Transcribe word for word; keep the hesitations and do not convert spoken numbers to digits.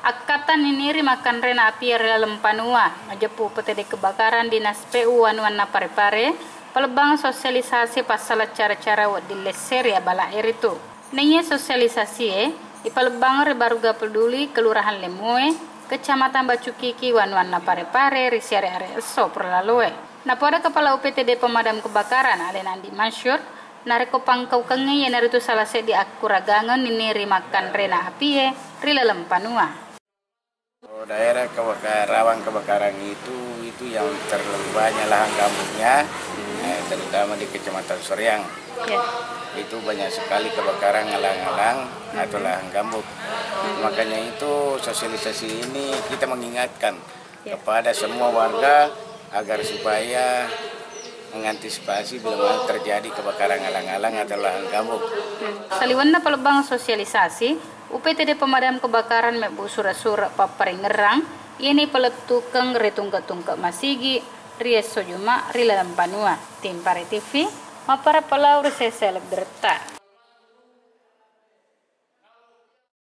Akkatta niniri makkanrena apie ri laleng panua, majeppu U P T D kebakaran Dinas P U Wanuanna Pare-Pare, palebbang sosialisasi passala cara-cara wedding lesse ri abala e ritu. Naiya sosialisasie ipalebbang ri Baruga Peduli, Kelurahan Lemoe, Kecamatan Bacukiki, Wanuanna Pare-Pare ri siare-are esso pura laloe. Napoada Kepala U P T D Pemadam Kebakaran alena Andi Masyur, narekko pangkaukengnge iyanaritu sala seddi akkuragangeng niniri makkanrena apie ri laleng panua. Oh, daerah kebaka-, rawan kebakaran itu, itu yang terlalu banyak lahan gambutnya, eh, terutama di Kecamatan Soreang. Ya. Itu banyak sekali kebakaran alang-alang atau lahan gambut. Makanya itu sosialisasi ini kita mengingatkan kepada semua warga agar supaya mengantisipasi bila mana terjadi kebakaran alang-alang atau lahan gambut. Saliwenna palebbang sosialisasi, U P T D Pemadam Kebakaran mebbu sura-sura papparingerrang, iyena ipalettukeng ri tungke-tungke masigi ri esso Juma ri laleng panua. Tim Pare T V, mapparappa lao ri sese lebbire'ta.